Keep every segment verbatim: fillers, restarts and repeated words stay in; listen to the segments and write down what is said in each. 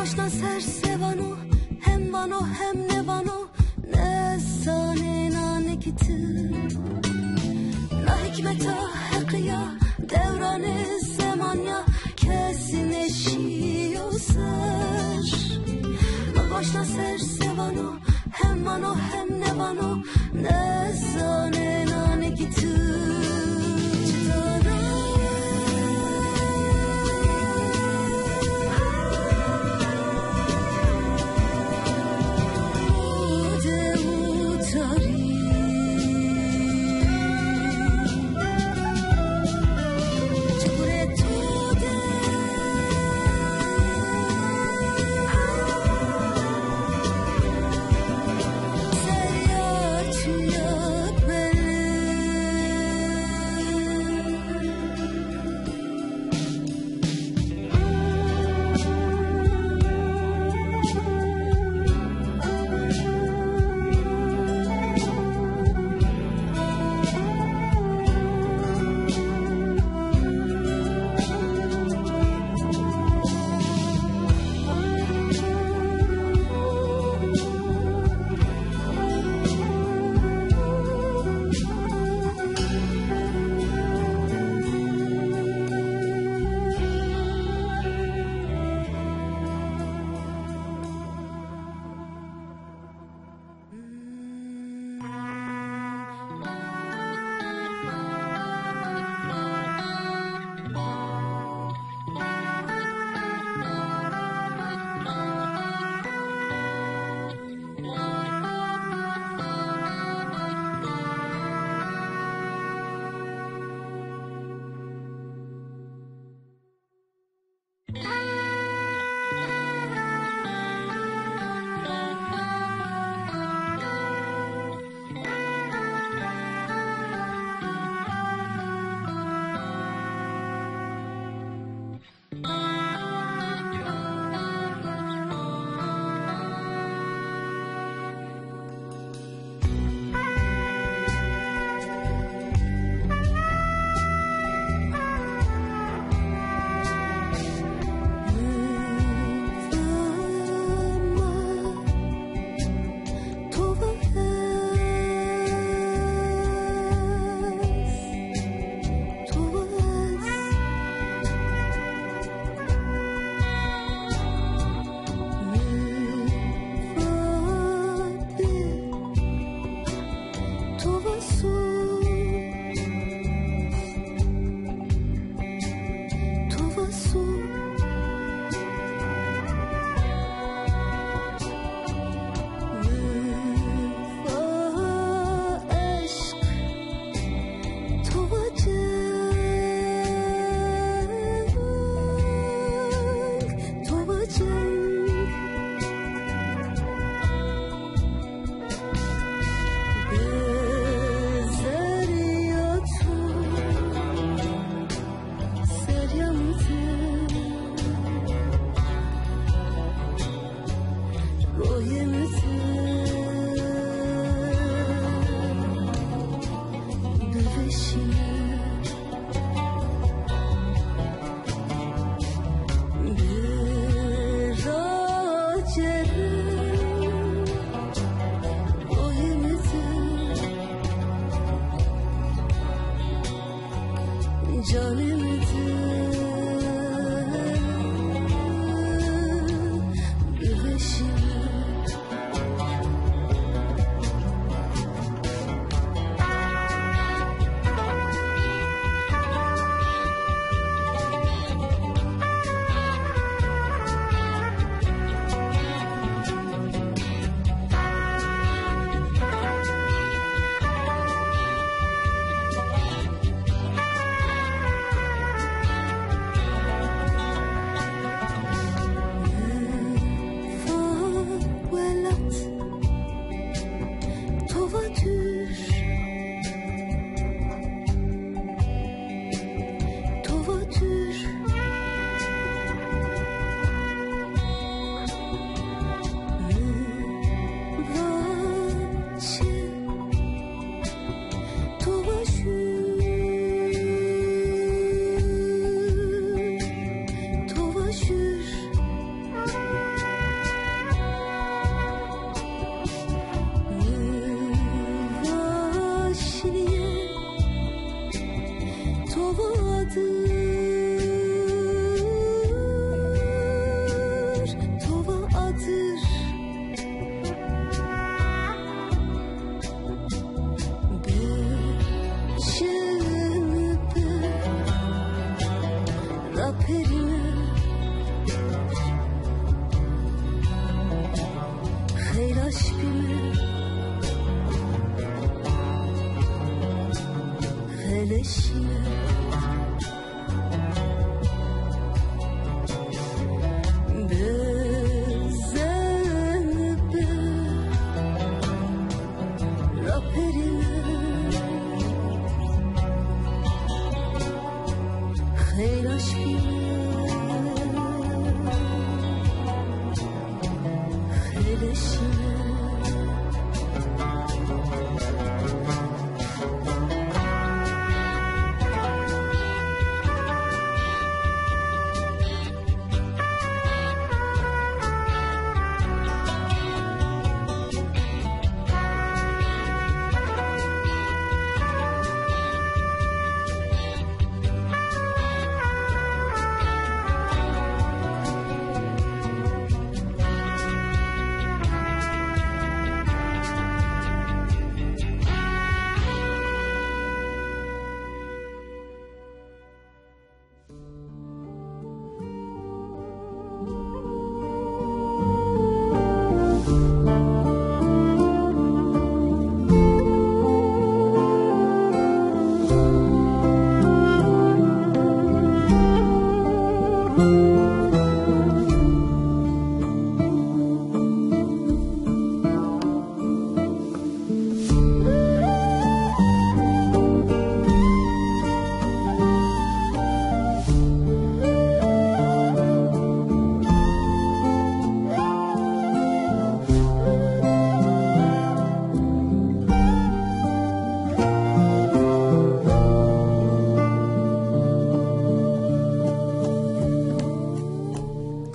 Başna ser se vano, hem vano hem nêvano, nêzanê nanê ki ti. Na hikmeta Heqî ya, dewranê zeman ya, kesî nêşîyo ser. Na başna ser se vano, hem vano hem nêvano, nêzanê nanê ki ti.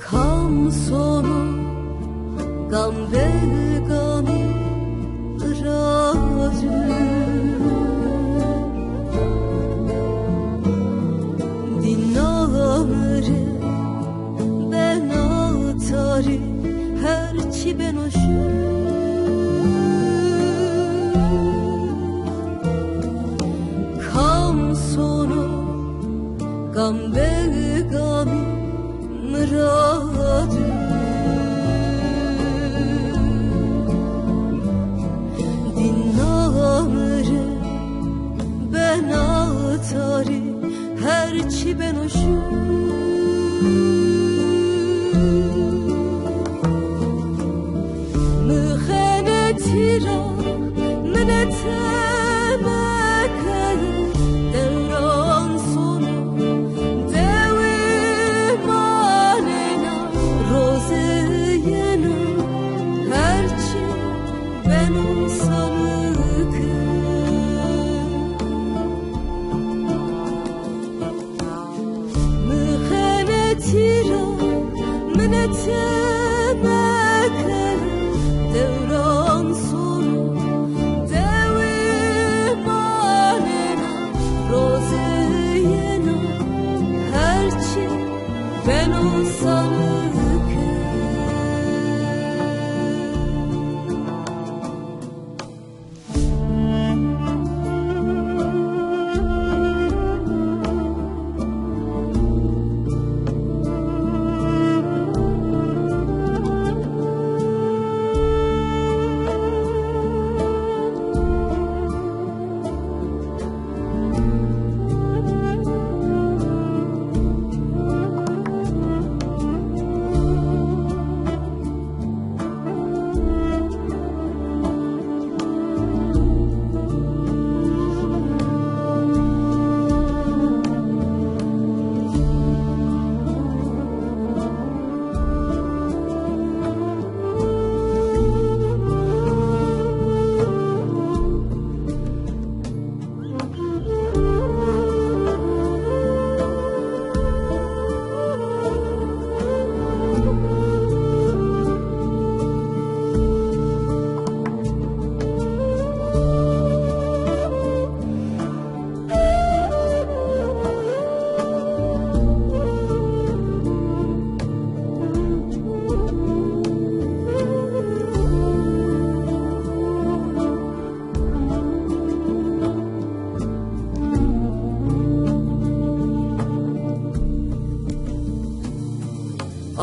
Kam sono gam be gamî ra dûr. Dîna mi rê bena tarî, her çî beno şûr. Kam sono gam be gamî mi ra dûr. Dîna mi rê bena tarî, her çî beno şûr. Mi xenetî ra minete meke, dewran sono, dewê ma nêna, roze yeno, her çî beno sanike. Mi xenetî ra minete meke, dewran sono, dewê ma nêna, roze yeno, her çî beno sanike.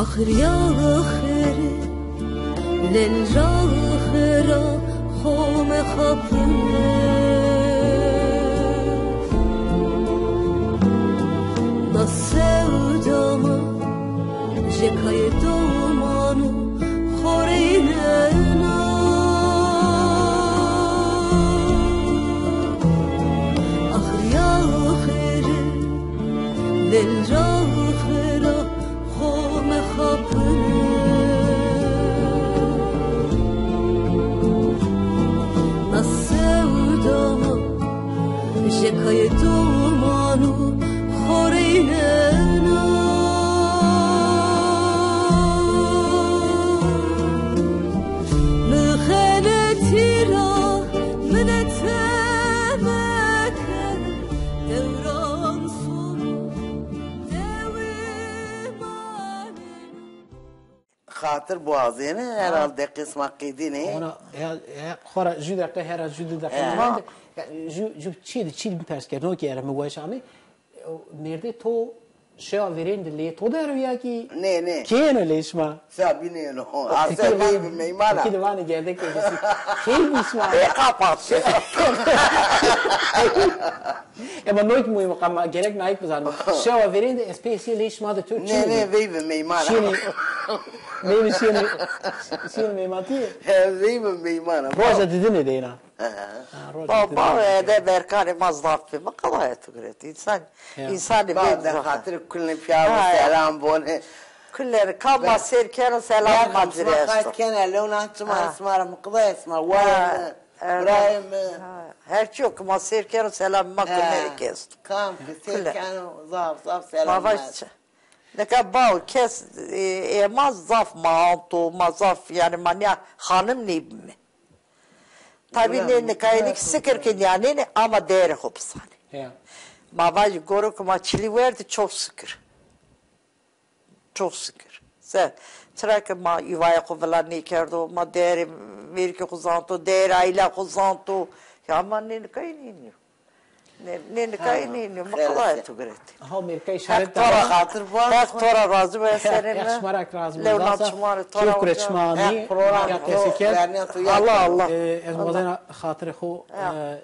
Axir ya axir, lel ra axira xo mexapine. Sevdama jekayê doman û xoreynena. Axir ya xêre, lel ra xêra xo mexapine. Na sevdama jekayê doman û xoreynena. Mi xeletî ra minete meke, dewran sono, dewê maneno. Xatir buazêne, herhalde qisma qedînê. Ona, ya, ya, xora jû deqe, hera jû di deqe. Ya. Ju, ju çî di, çî di pers kerdin, o ki ere mi weş amî. O mêrdê to şewa verên di lê to der ya ki? Nê, nê. Kêno lê şima? Sa binêno. Ase veybi meymana. Ki di vanê gerdek de. Key di şima? Ê, kapat. Ema noyk muhîm, ama gerek nayk bizanim. Şewa verên de ez pê sî lê şima de tu çi? Nê, nê, veybi meymana. Şînî, veybi şînî, şînî meymantiye. He, veybi meymana. Roja didine de ina. He. Ha, roja didine. Ba, ba, ede berkanê ma zaf bi. Ma qala etu gret. İnsan, insanı. Ba, de xatir kulne piyaro selam bone. Kulleri ka ma sêr keno selam ma dire esto. Qayt kene, lewna çima esma ra mıqda esma. Vay mi, birayê mi. Her çiyo ki ma sêr keno selam ma kulleri ki esto. Kam ki sêr keno zaf zaf selam ma esto. Nika baw kes, e, e, ma zaf ma anto, ma zaf yani ma niya xanim nêbime. Tabî nê nikayê nî ki sikir ki nîyanênê ama değerê xo bisanê. Ma vajî goro ki ma çilî werdî çok şükür. Çok şükür. Sen, çira ki ma yuvayê xo vila nêkerdo, ma değerê mêrikê xo zanto, değerê aîla xo zanto. Ya ma nê nikayê nînî yo. Nê, nê nikayê nînî yo. Ma qala tu giretî. Ha, mêrikayê şaret. Heq to ra xatir bo. Heq to ra razî bo, serê mi. Heq şima ra razî bo. Lewna çima rê to ra. Kêf kure çima amî. Heq program to, verniya to ya. Allah Allah. E, ez wazena xatirê xo, e,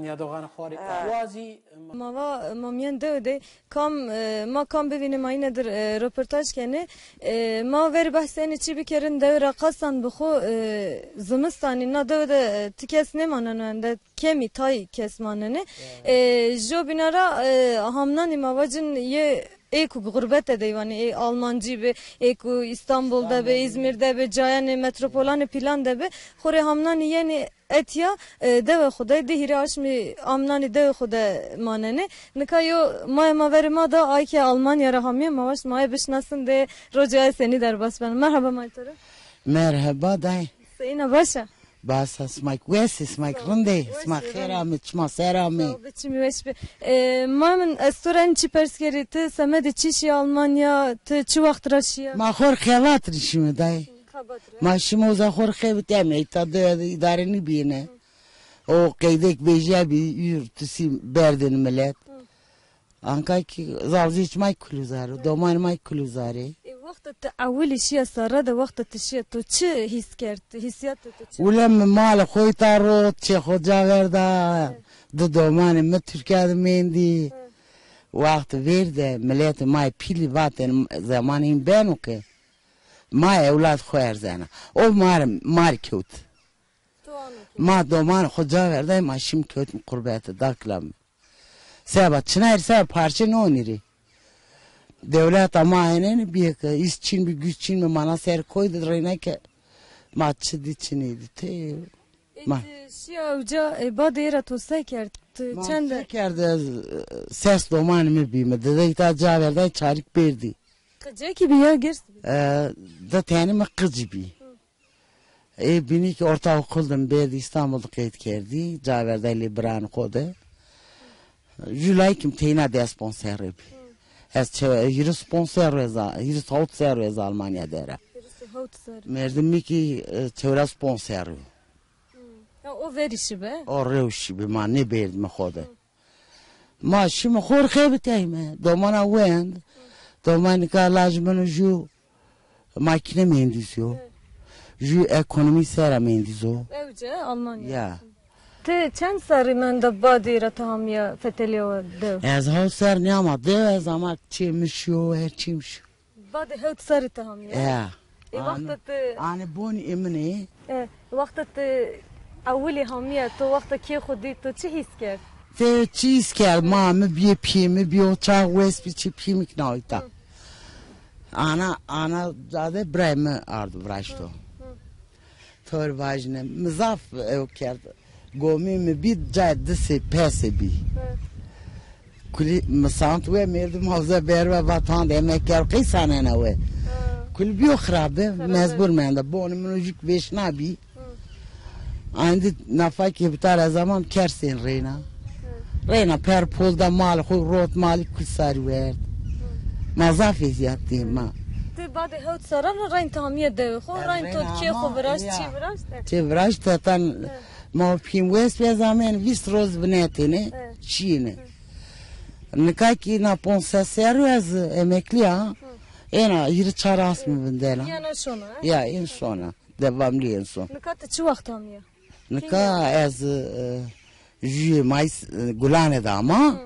nîyadoxanê xo rê. Wazî. Ma va, ma mîyan dewe de kam, e, ma kam bivîne ma îne dir, e, roportaj kenê. E, ma verî behsê enê çî bikerin, dewe ra qasan bi xo, e, zimistanî na dewe de, e, ti kes nêmaneno ende. Kemî tay kes manenê. E, jo bîna ra, e, hamnanî ma vacin yê ê ku gurbete de yê, vanê ê Almancî bi, ê ku Îstanbul de bi, Îzmîr de bi, cayanê metropolanê pîlan de bi, xo rê hamnanî yenê etya, e, dewe xo de, di hîrê aşmî amnanî dewe xo de manenê. Nika yo maya ma verê ma da, ay ke Almanya ra hamîye, ma waşt ma ay bişinasin de roca ay senî derbas beno. Merheba may to rê. Merheba day. Seyîn a, baş a? Basa, sima kî wes ê, sima kî rind ê, sima xêr amê, çima ser amê. Sağ ol, çimî weş bê. E, ma min ez to ra enî çî pers kerî, ti semedê çî şîya Almanya, ti çi wext ra şîya? Ma xo rê xebat rê şîme dayê. Xebat rê. Ma şîme uza xo rê xebitîyame, îta de îdare nîbîyêne. O qeydek bêjîya bî, yur tusî berdêne milet. Anka kî zazê çî ma kî kuluzar o, domanê ma kî kuluzar ê. E, wexta ti ewilî şîya serre de, wexta ti şîya, to çi hîs kerd? Hîsiyatê to çi? Wile mi malê xo îta rot, çê xo ca verda, di domanê mi Tirkîya de mendî. Wext vêr de miletê ma yê pîlî vatên zemanê hîn beno ke ma ewlad xo erzena. O ma rê, ma rê kewt. Ma domanê xo ca verday, ma şîm kewtîm qurbete, dakila mi. Seba çinay rê, seba parçe nonî rê. Dewleta ma henêne bîye ke îs çin bi, güç çin bi, ma na ser koy de reyna ke ma çi dî çi nêdî. Tê ma. Ti şîya uca, e, badê yê ra to se kerd? Ti çend? Ma se kerd, ez, e, ses domanê mi bî mi. Dide îta ca verday çarik berdî. Qicekî bî ya girs bî? E, di tenî mi qic bî. Ê bînî kî ortaokul de mi berdî, Îstanbul de qeyd kerdî, ca verday lê biranê xo de. Jû layikî mi teyna des ponc serre bî. Ez çe-, hîris ponc serre ez a-, hîris hewt serre ez Almanya der a. Hîris hewt serre. Merdimî kî, e, çewres ponc serre. Ya o verî şibe? O rew şibe, ma nêberdîme xo de. Ma şîme xo rê xebitîyayme. Domana wend. Domanî ka lajê min o jû makîne mendîz o. Jû ekonomî sera mendîz o. Ewce Almanya. Ya. Ti çend serrî menda badî ra ti hamîya fetelîyawa dew? Ez hewt serr nîyama dew ez ama çê mi şiyo, her çî mi şiyo. Badê hewt serrî ti hamîya? Ya. Ê, wexta ti... Anê bonî ê min ê. E, wexta ti ewilî hamîya, to wexta kê xo dî, to çi hîs kerd? Ti çi hîs kerd? Ma mi bîyê pîyê mi bîyo, çax wes bî, çi pîyê mi kî nawîta. Ana, ana zade birayê mi ardo viraşto. Tor vajine, mi zaf ew kerd. Gomî mi bî, cayê disê pesê bî. Kulî mi sant we, mêrdim hawza berve, vat hande emek ker, qey sanena we. Kulî bîyo xirabe, mecbur menda. Bonê min o jûk vêşna bî. Andî nafa kê bita ra zaman kersên reyna. Reyna per pol da malê xo, rot malî kul sarî werd. Ma zaf ezîyat dî ma. Ti badê hewt serran ra reyn ti hamîye dewê xo, reyn to kê xo viraşt, çî viraşt? Çê viraşt, hetan ma o pîyê mi wes bî, ez ameyne vîst roz vinetêne, çîyêne. Nika kî na ponc ses serrî ez emeklî ya. Êna hîrê çar asmî vindena. Yena şona, he? Ya, ên şona. Devamlî ên son. Nika ti çi wext amîya? Nika ez, e, jûyê Mayıs, e, Gulane de ama.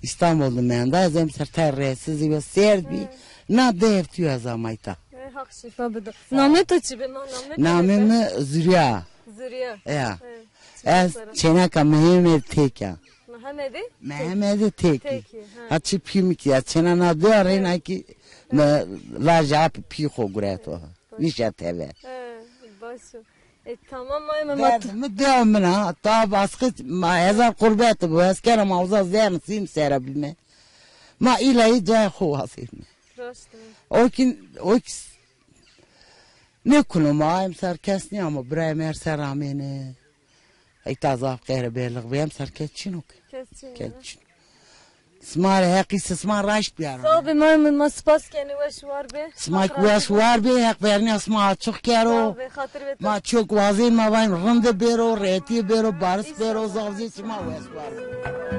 Îstanbul de menda, ez emser tay resiz ve serd bî. Na di heftî ez amay ta. E, Haq şîfa bido. Namê to çi bi? Ma namê to... Namê mi Zurya. Zurya. Ya. Ez çêneka Mehemedê Têk ya. Mehemedê? Mehemedê Têkî. Têkî, ha. Ha çi pî mi kî ya, çêna na di ya reyna kî mi lajê apê pî xo gureto. Nîşa teve. He, baş o. E, tamam, ma eme ma... Derdê mi dewa min a, ta baskı ma hezar qurbet bu, ez kena ma uza zern sîm sera bîme. Ma îlayî cayê xo wazême. Raşt e. O kî, o kî nêkuno ma, emser kes nîyamo, birayê mi her ser amêne. Îta zaf qehre belix bî, emser kes çin o ke. Kes çin o. Kes çin. Sima rê Heqî sisman raşt biyaro. Sağ be, ma, ma spas kenê, weş war be. Sima kî weş war be, Heq vernîya sima açık kero. Sağ be, xatir ve to. Ma çok wazên ma vayim rinde bêro, rehetîye bêro, baris bêro, zaf zî sima weş war be.